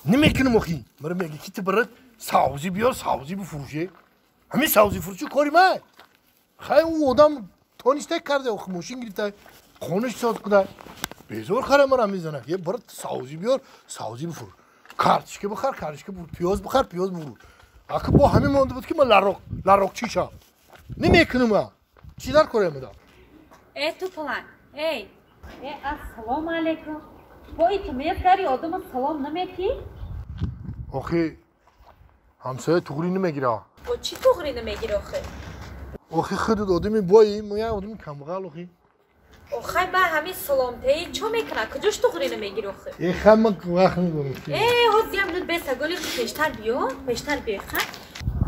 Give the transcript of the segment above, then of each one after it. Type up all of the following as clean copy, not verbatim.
Намекунам охи. Мара меги ки ту бират савзӣ биёр, савзӣ бифурӯше. Ҳамин савзӣ фурӯшӣ кори ман. Хай ӯ одам тониста карда, охи мошин гирифта, хонаш соз куда. Безор хара мара мезанад. Е бират савзӣ биёр, савзӣ бифурӯш. Картошка бихар, картошка бифурӯш, пиёз бихар, пиёз бифурӯш. Аки бо ҳамин монда буд ки ман ларроқчӣ шам. Намекунам ман. Чӣ дар корея медам? Э ту план. Эй, э ассалому алайкум. Бо иту мезгари одама салом наметӣ? Охи ҳамсоя туғрӣ намегира. Бо чӣ туғрӣ намегира охи? Охи худат одами бои, мо як одами камбағал охи. Охай ба ҳамин саломтаи чо мекунад? Куҷош туғрӣ намегира охи? Э хай ман вақт надорам. Э ҳоз як минут бесаголи пештар биё, пештар биё ха.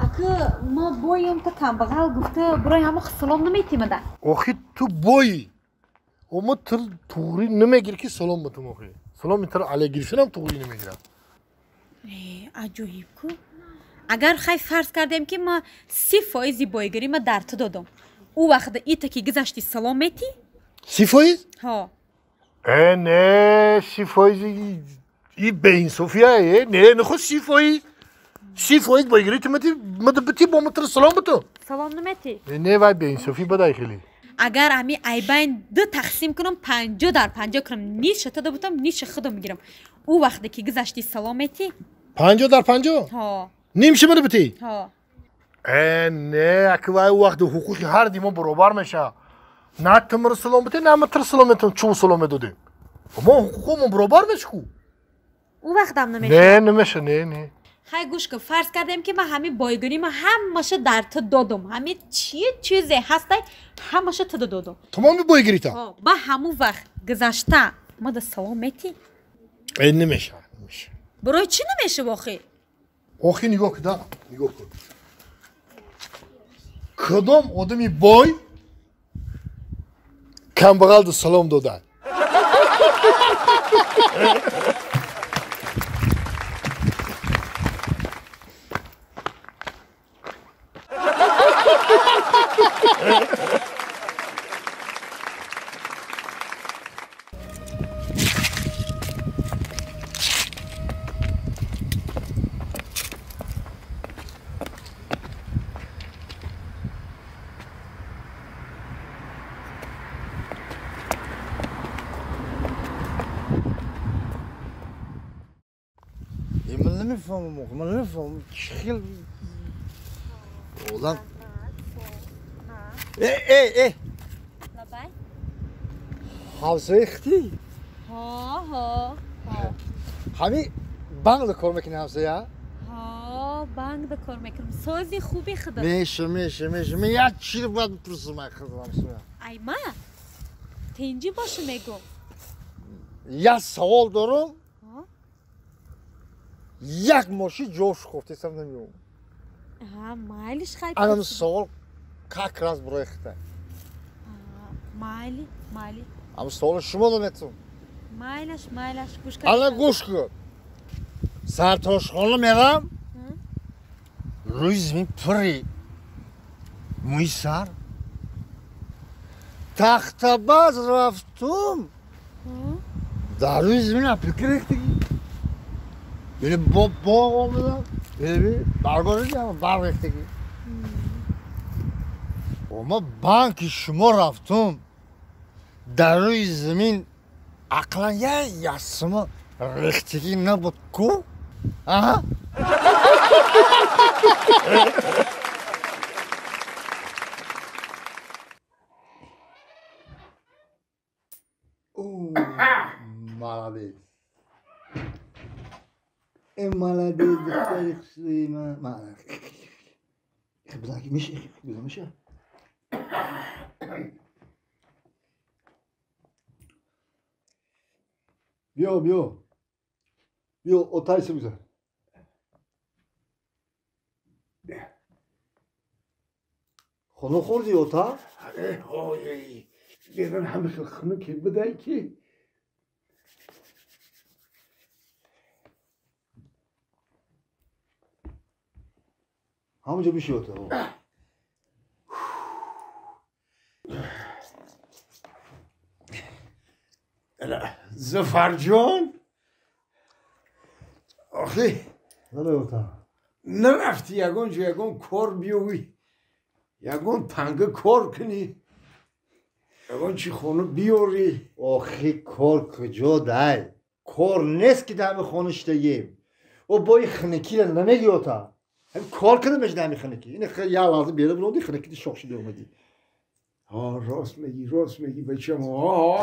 Аки мо боем та камбағал гуфта барои ҳамо салом наметимада. Охи ту бои. Ома ту туғрӣ намегирӣ ки салом битум охи. Салом тар алай гирифтанам туғрӣ намегирад. Э аҷоиб ку. Агар хай фарз кардем ки ма 30% бойгарӣ ма дар ту додам. Ӯ вақт ита ки гузашти салом метӣ? 30%? Ҳо. Э не, 30% и беинсофия э не, нахо 30%. 30% бойгарӣ ту метӣ, ма бити бо ма тар салом битум. Салом наметӣ? Не, вай беинсофӣ бадай хеле. Агар ҳами айбайн ду тақсим кунам, 50/50 кунам, ниша ту бутам, ниша худам мегирам. Ӯ вақте ки гузашти салом метӣ? 50/50? Ҳо. Нимша мара битӣ? Ҳо. Э не, аки вай вақти ҳуқуқи ҳар ди мо баробар мешавад. На ту мара салом битӣ, на ма тар салом метам, чун салом медодем. Мо ҳуқуқамон баробар мешавад ку. Ӯ вақтам намешавад? Не, намешавад, не, не. Хай гӯш кун, фарз кардем ки ман ҳамин бойгирӣ ма ҳамаша дар ту додум. Ҳамин чи чизе ҳастай, ҳамаша ту додум. Тамоми бойгирита? Ҳо, ба ҳамун вақт гузашта ма да салом метӣ? Э намешавад, намешавад. Барои чӣ намешавад охи? Охи нигоҳ кун, да, нигоҳ кун. Кадом одами бой камбағалда салом додад? من نمیفهمم خیلی آدم. ای ای ای ҳамсояи хитӣ? ҳо ҳо ҳо. Ҳамин банкда кор мекунӣ ҳамсоя? Ҳо, банкда кор мекунам. Сози хуби худат. Меша, меша, меша. Ман як чиз бояд бипурсам ай худам ҳамсоя. Ай ма? Тинҷӣ боша мегӯм. Як савол дорам. Як моши ҷош хофтесам намеём. Ҳа, майлиш хай. Анам савол как раз барои хита. Майли, майли. Ам савол шумо дометум. Майлаш, майлаш, гӯш кун. Ана гӯш кун. Сартошхона мерам. Рӯи замин пури мӯи сар. Тахтабаз рафтум. Дар рӯи замин апилка рехтагӣ. Яъне бо боғ омадам, яъне баргоҳ барг рехтагӣ. Ма банки шумо рафтум, дар рӯи замин ақлан як ясма рехтагӣ набуд ку? Аҳа? Молодец. Молодец, духтари хушрӯи ман. Бизан ки меша, бизан меша. Биё, биё. Биё, отайса бизан. Хунук хӯрдӣ ота? Берун ҳама хел хунуке будай ки. Ҳамонҷо биши ота. Зафарҷон, Охи нарафти ягон ҷо ягон кор биёвӣ, ягон танга кор кунӣ, ягон чи хона биёрӣ. Охи кор куҷо дай? Кор нест ки дар ҳами хона шидаем. О бо ин хинакира намегиёта. Ҳами кор када мешуда ҳами хинаки. Ин як лаҳза бера буронди хинакиди шох шуда омадӣ. Ҳа, рост мегӣ, рост мегӣ бачам.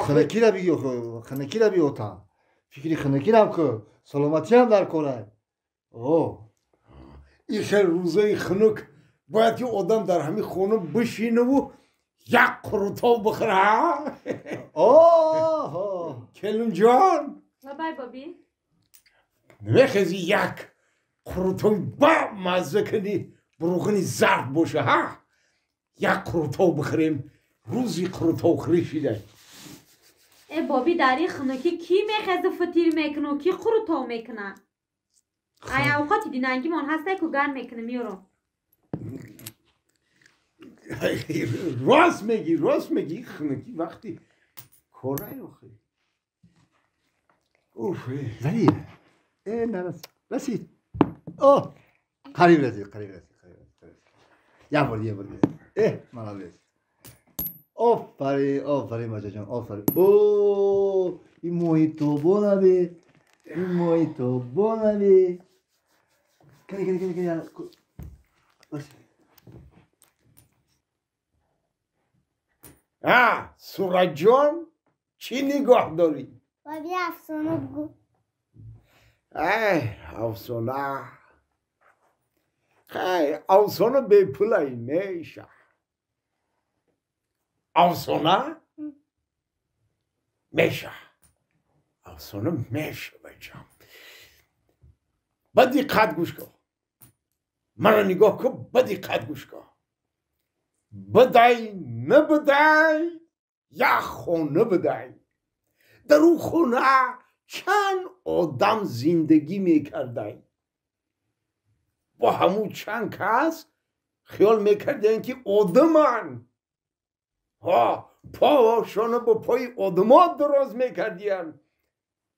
Хинакира бигӣ, хинакира биёта. Фикри хинакирам ку, саломатиам дар корай. О ин хел рӯзои хунук бояд ки одам дар ҳамин хона бишинаву як қурутов бихӯра. Оҳо Келинҷон, Лабай боби. Намехези як қурутови ба мазза кунӣ, буруғини зард боша, ҳа? Як қурутов бихӯрем, рӯзи қурутовхӯрӣ шидай. Э боби, дар ин хунукӣ кӣ мехезу фитир мекуну кӣ қурутов мекуна? Ай авқоти динангимон ҳастай ку, гарм мекунам, меёрам. Рост мегӣ, рост мегӣ, хунукӣ вақти корай охи. Уф. Зарир. Э, нарасид. Расид. О, қариб расид, қариб расид, қариб расид. Як бор, як бор. Э, молодец. Офарин, офарин бачаҷон, офарин. О, ин моҳитобо наби. Ин моҳитобо наби. Кани, кани, кани, кани. А, Сураҷон, чӣ нигоҳ дорӣ? Боби, афсона бигӯ. Ай, афсона. Хай, афсона бепулай меша. Афсона меша. Афсона меша, бачам. Ба диққат гӯш кун. Маро нигоҳ кун, ба диққат гӯш кун. Бидай, набидай, як хона бидай. Дар ӯ хона чанд одам зиндагӣ мекардай. Бо ҳамун чанд кас хиёл мекарданд ки одаманд. Ҳа, пошона бо пои одамо дароз мекардиянд.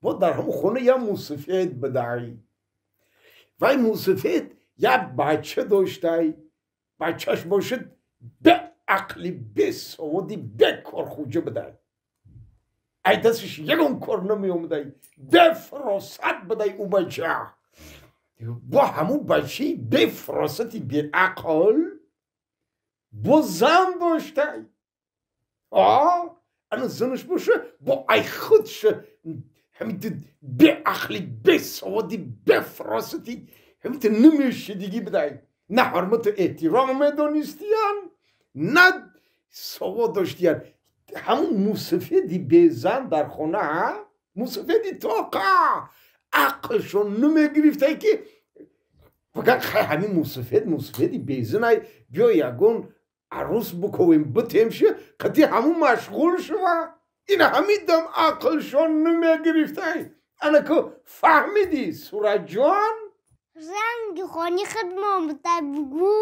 Бо дар ҳамун хона як мусафед бидай. Вай мусафед як бача доштай. Бачаш бошад беақли, бесаводи, бекорхӯҷа бидай. Ай дасташ ягон кор намеомадай. Бефаросат бидай ӯ бача. Бо ҳамун бачаи бефаросати беақл бо зан доштай. А ана занаш боша бо ай худша ҳамин беақли, бесаводи, бефаросати ҳамин намешидигӣ бидай. На ҳурмату эҳтиром медонистиян, на савод доштиян. Ҳамун мусафеди безан дар хона, мусафеди тоқа ақлшон намегирифтай ки фақат хай ҳамин мусафед, мусафеди безанай, биё ягон арӯс буковем, битемши, қати ҳамун машғул шува. Ин ҳамин дам ақлшон намегирифтай. Ана ку фаҳмидӣ, Сураҷон? Ранги хони худмон будай, бугӯ.